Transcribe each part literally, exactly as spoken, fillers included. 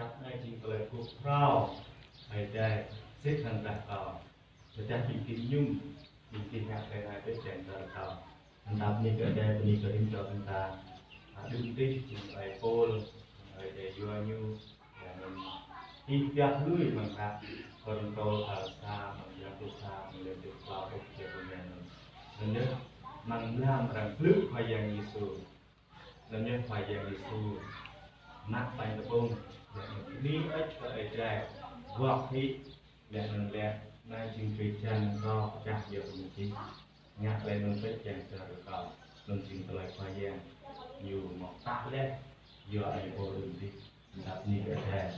Anai jing tơlơi pơphrâo Ơi Adai, sĭt hăng drah kâo. Tơdah ƀing gih mơñum, ƀing gih ngă tơlơi anai bĕ kiăng dơr kâo. Anŭn ta bơni kơ Ơi Adai, bơni kơ rĭm čô ƀing ta. A, đưm dih jing ơi Pôl, Ơi Adai yua ñu, laih anŭn ih pioh lui amăng hră Kôrintô tal sa, amăng črăn pluh sa, amăng lĕ črăn klâo truh črăn pluh năm. Anŭn yơh, amăng mlam arăng blư̆ Khua Yang Yêsu. Anŭn yơh Khua Yang Yêsu mă ƀañ tơpŭng, laih anŭn bơni hơơč kơ Ơi Adai, wŏk hĭ, laih anŭn laĭ: Anai jing drơi jan kâo pơčah iâu mơ̆ng čih. Ngă tơlơi anŭn bĕ kiăng dơr kâo. Anŭn jing tơlơi Khua Yang ñu hmâo pơtă laih yua ơi Pôl đưm dih. Anŭn ta bơni kơ Ơi Adai.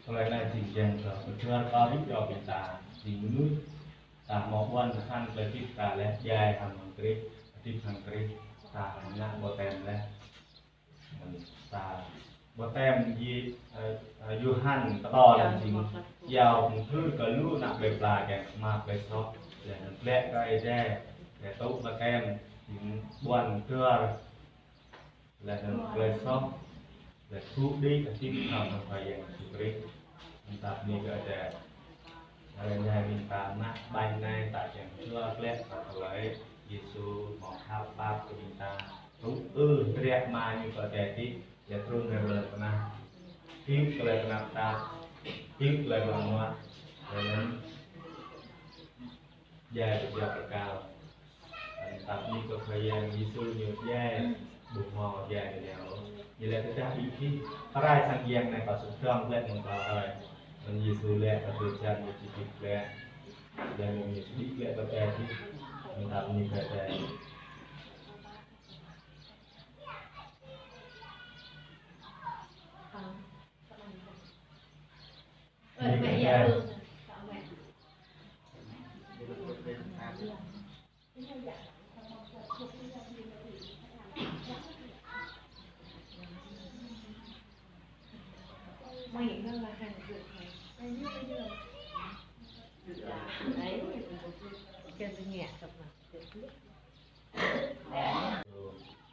Tơlơi anai jing kiăng kơ pơtrŭt kơ rĭm čô ƀing ta, jing mơnuih ta hmâo ƀuăn tơhan tơlơi hơdip ta laih, djai hăng Krist, hơdip hăng Krist, ta hăng ngă bôtem laih. Ta bôtem Yê-, ơ, ơ, Yôhan pơtô anŭn jing iâu pơthưr kơ lu ană plei pla kiăng kơhma̱l tơlơi soh, laih anŭn glaĭ kơ Ơi Adai, laih tŭ bôtem jing ƀuăn dơr laih anŭn tơlơi soh, laih tŭ đĭ hơdip hrŏm hăng Khua Yang Yêsu Krist. Anŭn ta bơni kơ Ơi Adai. Hrơi anai ƀing ta mă ƀañ anai ta kiăng čua glaĭ kơ tơlơi Yêsu hmâo khăp pap kơ ƀing ta. Tŭ ư drah rơma ñu kơ Ơi Adai tih, laih trŭn rai ƀơi lŏn tơnah. Hil tơlơi tơnap tap, hil tơlơi ƀlŏng mơak, laih anŭn djai pơjao pơkal. Anŭn ta bơni kơ Khua Yang Yêsu ñu djai, ƀu hmâo djai tơnap ôh. Ñu laĭ tơdah ƀing gih pơrai sang Yang anai, kâo sŭt dơ̆ng glaĭ mơ̆ng klâo hrơi. Anŭn Yêsu laĭ kơ drơi jan ñu či hơdip glaĭ. Laih anŭn ñu či đĭ glaĭ pơ adai adih. Anŭn ta bơni kơ Ơi Adai. Bơni kơ Ơi Adai.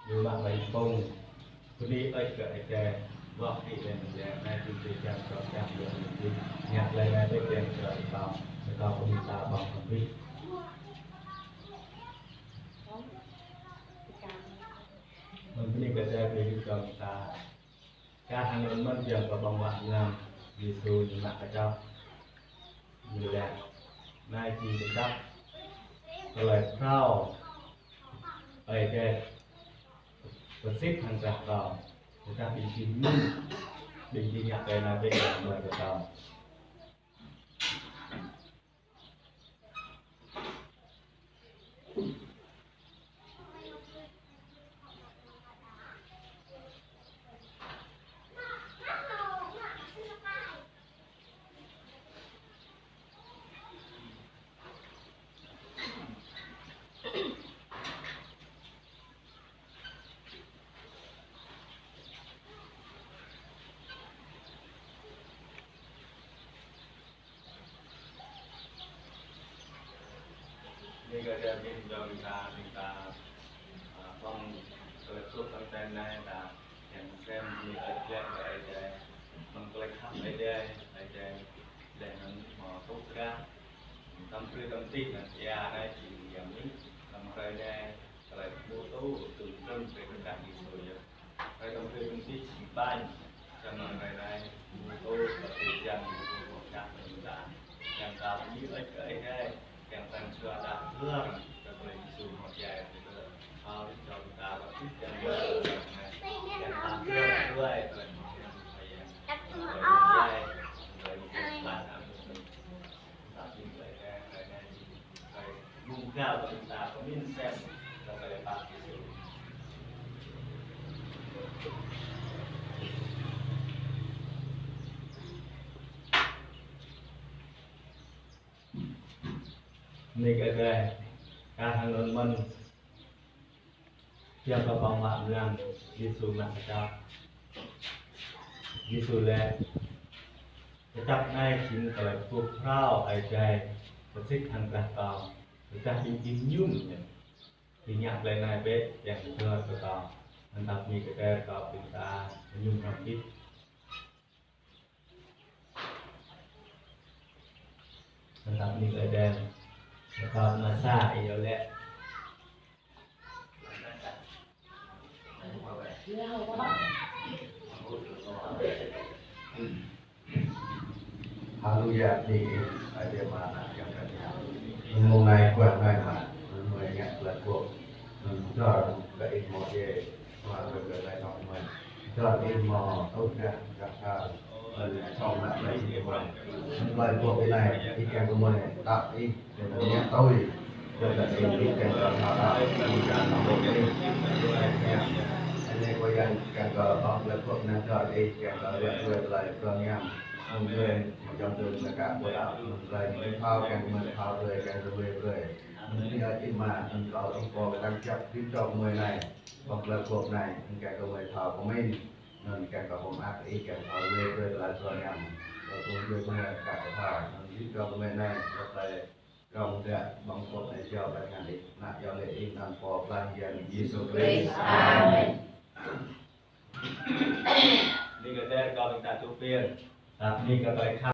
Ñu mă ƀañ tơpŭng, bơni hơơč kơ Ơi Adai, wŏk hĭ laih anŭn laĭ: Anai jing drơi jan kâo pơčah iâu mơ̆ng čih. Ngă tơlơi anai bĕ kiăng dơr kâo. Rơkâo kơ ƀing ta ƀơ̆ng hrŏm hĭ. Mơ̆n bơni kơ Ơi Adai, bơni kơ ƀing ta. Kar hăng anŭn mơ̆n, kiăng kơ ƀơ̆ng huă mlam, Yêsu ñu mă kơčŏk. Ñu laĭ: Anai jing kơčŏk tơlơi phrâo Ơi Adai, pơsĭt hăng drah kâo. Tơdah ƀing gih mơñum, ƀing gih ngă tơlơi anai bĕ kiăng dơr kơ kâo. Anai kơ Ơi Adai, ƀing ta, ƀing ta, a, ƀơ̆ng tơlơi tŭ tơlơi anai ta, kiăng sem bơni hơơč glaĭ kơ Ơi Adai. Mơ̆ng tơlơi khăp Ơi Adai, Ơi Adai laih anŭn hmâo tŭ drah. Tăm brơi tăm tih anŭn ia anai jing Yang Mơnuih, tăm hrơi anai tơlơi pơtô tŭ tŭ tơlơi kơđah Yêsu yơh. Hrơi tăm brơi tăm tih jing ƀañ, čang mơ̆ng hrơi anai, pơtô tơlơi kơđah Yêsu pơkă kơ ƀing ta. Kiăng ta bơni hơơč kơ Ơi Adai, kiăng ta jua ta dơr kơ tơlơi Yêsu hmâo djai kơ ta. Hơơč kơ ta bơni kiăng ta dơr kơ tơlơi hmâo djai, tơlơi hmâo djai, tơlơi hmâo djai. Bơni kơ Ơi Adai, kar hăng anŭn mơ̆n, kiăng kơ ƀơ̆ng huă mlam, Yêsu mă kơčŏk. Yêsu laĭ: Kơčŏk anai jing tơlơi pơphrâo Ơi Adai, pơsĭt hăng drah kâo. Tơdah ƀing gih mơñum ñu, gih ngă tơlơi anai bĕ kiăng dơr kơ kâo. Anŭn tap ni kơ tơlơi kâo ƀing ta mơñum hrŏm hơbĭt. Anŭn tap ni kơ Ơi Adai. Kâo mơsa iâu laĭ. Haleluya, bơni kơ Ơi Adai mơ̆n, ană yang kơnang. Mơ̆ng anai, kuat anai mơ̆n, mơ̆ng anai ngă tơlơi kơkuh. Mơ̆ng dŏ kơ ih mơ̆ djai, mơ̆ng kơ kơ anai nŏk mơ̆n. Dŏ ih mơ̆ tŭ dah, dah kal, mơ̆ng čŏng ană tơlơi ih mơ̆n. Mơ̆ng tơlơi kơkuh ih anai, ih kiăng kơ mơ̆ tap ih, kơ ană yang tui. Kơ ană ih, ih kiăng kơ hơ̆k, ih kiăng kơ hơ̆k, ih kiăng kơ hơ̆k. Anai kơ yang kiăng kơ hơ̆k, lĕ kơ ană dŏ ih kiăng kơ lĕ kơ tơlơi kơ ñam. Mơ̆ng anai, mơ̆ng čŏng tui mơ̆ng kơ kơ dah, mơ̆ng anai, mơ̆ng thâo kiăng kơ mơ̆ thâo brơi, kiăng kơ brơi brơi. Mơ̆ng anai ih mă, mơ̆ng kâo ih pô kơ tăng čăp, ih čŏng mơ̆ anai. Ƀơ̆ng tơlơi kơkuh anai, ih kiăng kơ mơ̆ thâo kơ mơ̆n. Anŭn kiăng kơ ƀơ̆ng ăt ih kiăng kơ brơi brơi tơlơi kơ ñam. Kơ tui brơi brơi kơ kơ thâo. Anŭn ih čŏng mơ̆ anai, kơ tơlơi Rong dak bang pok na jao bang handi. Nak jao lĕ ih anăn Pô Pơblang Yang Yêsu Krist. Amen. Ni kơ tơlơi kâo ƀing ta tŭ pĭn. Tap ni kơ tơlơi khăp.